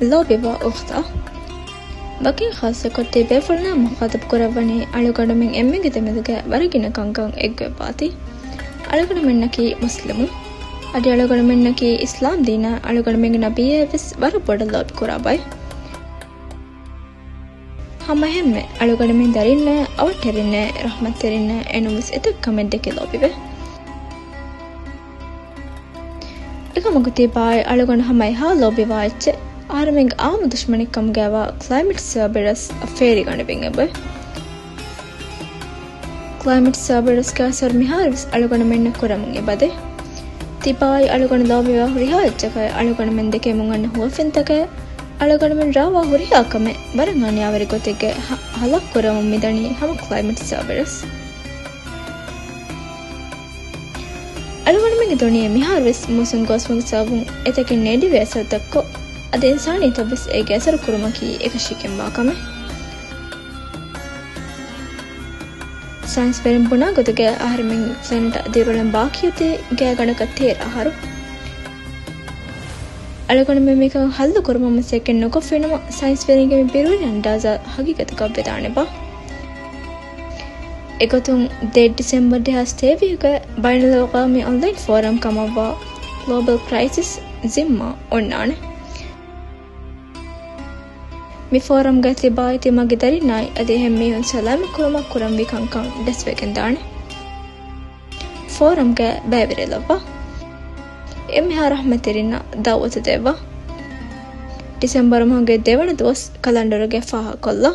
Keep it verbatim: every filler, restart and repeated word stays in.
ލޯބިވާ އުޚްތާ، ވަކިން ޚާއްޞަކޮށް ތިބޭފުޅުންނާ މުޚާޠަބު ކުރައްވަނީ އަޅުގަނޑުމެން އެންމެންގެ ދެމެދުގައި ވަރަށް ގިނަ ކަންކަން އެއްގޮތްވާތީ. އަޅުގަނޑުމެންނަކީ މުސްލިމުން. އަދި އަޅުގަނޑުމެންނަކީ އިސްލާމް ދީނާ އަޅުގަނޑުމެންގެ ނަބިއްޔާއަށްވެސް ވަރަށް ބޮޑަށް ލޯބި ކުރާ ބައެއް. ހަމަ އެހެންމެ އަޅުގަނޑުމެން ދަރިންނާ އަވަށްޓެރިންނާ ރަޙްމަތްތެރިންނާ އެނޫންވެސް އެތައް ކަމެއް ދެކެ ލޯބިވޭ. އެކަމަކު ތިބާއި އަޅުގަނޑު ހަމަ އެހާ ލޯބިވާ އެއްޗެއް އަހަރެމެންގެ އާއްމު ދުޝްމަނެއްކަމުގައިވާ ކްލައިމެޓް ސާބިރަސް އަށް ފޭރިގަނެވެން އެބައޮތް. ކްލައިމެޓް ސާބިރަސްގެ އަސަރު މިހާރުވެސް އަޅުގަނޑުމެންނަށް ކުރަމުން އެބަދޭ. ތިބާއި އަޅުގަނޑު ލޯބިވާ ހުރިހާ އެއްޗަކަށް އަޅުގަނޑުމެން ދެކެމުން އަންނަ ހުވަފެންތަކަށް އަޅުގަނޑުމެން ރާވާ ހުރިހާ ކަމެއް ވަރަށް އަނިޔާވެރި ގޮތެއްގައި ހަ-، ހަލާކު ކުރަމުން މިދަނީ ހަމަ ކްލައިމެޓް ސާބިރަސް. އަޅުގަނޑުމެންގެ ދުނިޔެ މިހާރުވެސް މޫސުން ގޯސްމުގެ ސަބަބުން އެތަކެއް ނޭދިވެ އަސަރު ދަށްކޮށް، އަދި އިންސާނިއްޔަތަށްވެސް އޭގެ އަސަރު ކުރުމަކީ އެކަށީގެންވާ ކަމެއް. ސައިންސްވެރިން ބުނާ ގޮތުގައި އަހަރެމެން ފްލެނެޓަށް ދިރިއުޅެން ބާކީއޮތީ ގާތްގަނޑަކަށް ތޭރަ އަހަރު. އަޅުގަނޑުމެން މިކަން ހައްލު ކުރުމަށް މަސައްކަތް ނުކޮށްފިނަމަ، ސައިންސްވެރިންގެ މި ބިރުވެރި އަންދާޒާ ހަގީގަތަކަށް ވެދާނެބާ؟ އެގޮތުން ދެ ޑިސެމްބަރު ދެހާސް ތޭވީހުގައި ބައިނަލްއަޤްވާމީ އޮންލައިން ފޯރަމް ކަމަށްވާ ގްލޯބަލް ކްރައިސިސް ޒިއްމާ އޮންނާނެ. މި ފޯރަމްގައި ތިބާއި ތިމާގެ ދަރިންނާއި އަދި އެހެން މީހުން ސަލާމަތް ކުރުމަށް ކުރަންވީ ކަންކަން ޑިސްކަސްވެގެންދާނެ. ފޯރަމްގައި ބައިވެރިލައްވާ. އެންމެހާ ރަޙްމަތްތެރިންނަށް ދަޢުވަތު ދެއްވާ. ޑިސެމްބަރު މަހުގެ ދެވަނަ ދުވަސް ކަލަންޑަރުގައި ފާހަގަކޮށްލާ.